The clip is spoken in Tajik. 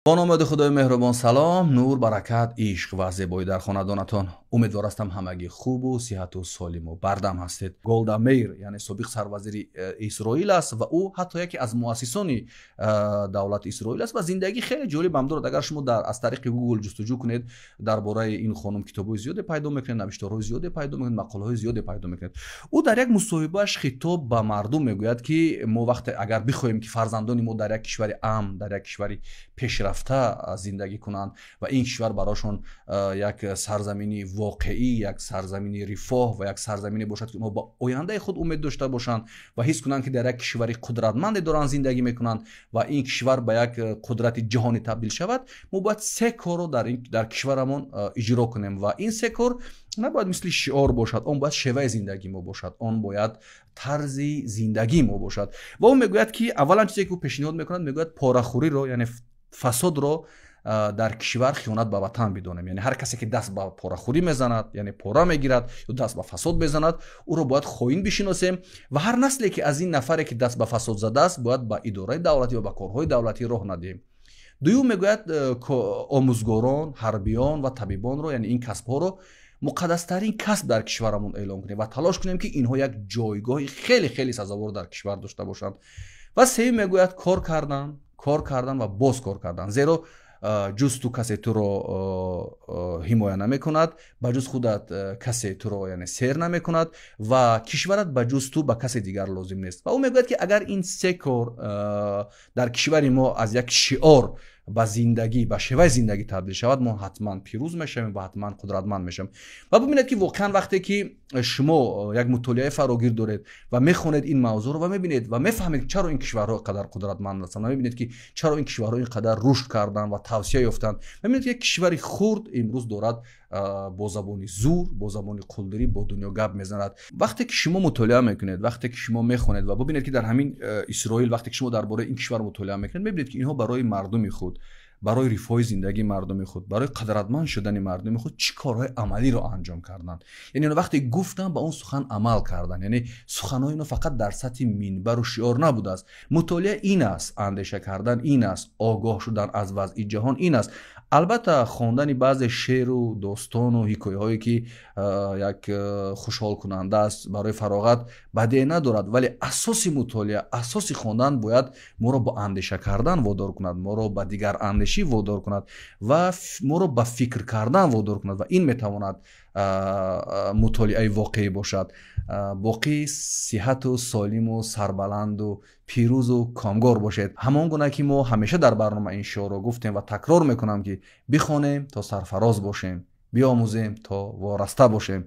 Бо номи Худои меҳрубон, салом, нур, баракат, ишқ ва зебоӣ дар хонадонатон. Умедвор ҳастам, ҳамагӣ хубу сиҳату солиму бардам ҳастед. Голда Меир, яъне собиқ сарвазири Исроил аст ва ӯ ҳатто яке аз муассисони давлати Исроил аст ва зиндагӣ хеле ҷолиб ҳам дорад. Агар шумо аз тариқи Гугл ҷустуҷӯ кунед, дар бораи ин хонум китобҳои зиёде пайдо мекунед, навиштаҳои зиёде пайдо мекунед, мақолаҳои зиёде пайдо мекунед. Ӯ дар як мусоҳибааш хитоб ба мардум мегӯяд, ки мо вақте агар бихоҳем, ки фарзандони мо дар як кишвари амн, дар як кишвари пешрафта зиндагӣ кунанд ва ин кишвар барошон як сарзамини воқеӣ, як сарзамини рифоҳ ва як сарзамине бошад, ки онҳо ба ояндаи худ умед дошта бошанд ва ҳис кунанд, ки дар як кишвари қудратманде доранд зиндагӣ мекунанд ва ин кишвар ба як қудрати ҷаҳонӣ табдил шавад, мо бояд се корро дар кишварамон иҷро кунем. Ва ин се кор набояд мисли шиор бошад, он бояд шеваи зиндагии мо бошад, он бояд тарзи зиндагии мо бошад. Ва ӯ мегӯяд, ки аввалан чизе, ки ӯ пешниҳод мекунад, мегӯяд, порахӯриро, яъне фасодро дар кишвар хиёнат ба ватан бидонем. Яъне ҳар касе, ки даст ба порахӯрӣ мезанад, яъне пора мегирад ё даст ба фасод мезанад, ӯро бояд хоин бишиносем ва ҳар насле, ки аз ин нафаре, ки даст ба фасод задааст, бояд ба идораи давлатӣ ва ба корҳои давлатӣ роҳ надиҳем. Дуюм, мегӯяд, омӯзгорон, ҳарбиён ва табибонро, яъне ин касбҳоро муқаддастарин касб дар кишварамон эълон кунем ва талош кунем, ки инҳо як ҷойгоҳи хеле хеле сазовор дар кишвар дошта бошанд. Ва сеюм, мегӯяд, кор кардан, кор кардан ва боз кор кардан, зеро ҷуз ту касе туро ҳимоя намекунад, ба ҷуз худат касе туро, яъне, сер намекунад ва кишварат ба ҷуз ту ба касе дигар лозим нест. Ва ӯ мегӯяд, ки агар ин се кор дар кишвари мо аз як шиор ба зиндагӣ, ба шеваи зиндагӣ табдил шавад, мо ҳатман пирӯз мешавем ва ҳатман қудратманд мешавем. Ва бибинед, ки воқеан вақте ки шумо як мутолиаи фарогир доред ва мехонед ин мавзӯъро ва мебинед ва мефаҳмед, чаро ин кишварҳо қадар қудратманд ҳастанд ва мебинед, ки чаро ин кишварҳо ин қадар рушд карданд ва тавсия ёфтанд, мебинед, ки як кишвари хурд имрӯз дорад бо забони зур, бо забони қулдирӣ бо дунё гап мезанад. Вақте ки шумо мутолиа мекунед, вақте ки шумо мехонед ва бубинед, ки дар ҳамин Исроил, вақте ки шумо дар бораи ин кишвар мутолиа мекунед, мебинед, ки инҳо барои мардуми худ, барои рифоҳи зиндагии мардуми худ, барои қадратманд шудани мардуми худ чӣ корҳои амалиро анҷом карданд. Яъне инҳо вақте гуфтанд, ба он сухан амал карданд, яъне суханҳои инҳо фақат дар сатҳи минбару шиор набудааст. Мутолиа ин аст, андеша кардан ин аст, огоҳ шудан аз вазъи ҷаҳон ин аст. Албатта, хондани баъзе шеъру достону ҳикояҳое, ки як хушҳолкунанда аст, барои фароғат бадие надорад, вале асоси мутолиа, асоси хондан бояд моро ба андеша кардан водор кунад, моро ба дигарандешӣ водор кунад ва моро ба фикр кардан водор кунад ва ин метавонад мутолиаи воқеӣ бошад. Боқӣ сиҳату солиму сарбаланду пирӯзу комгор бошед. Ҳамон гуна ки мо ҳамеша дар барнома ин шиорро гуфтем ва такрор мекунам, ки бихонем то сарфароз бошем, биомӯзем то вораста бошем.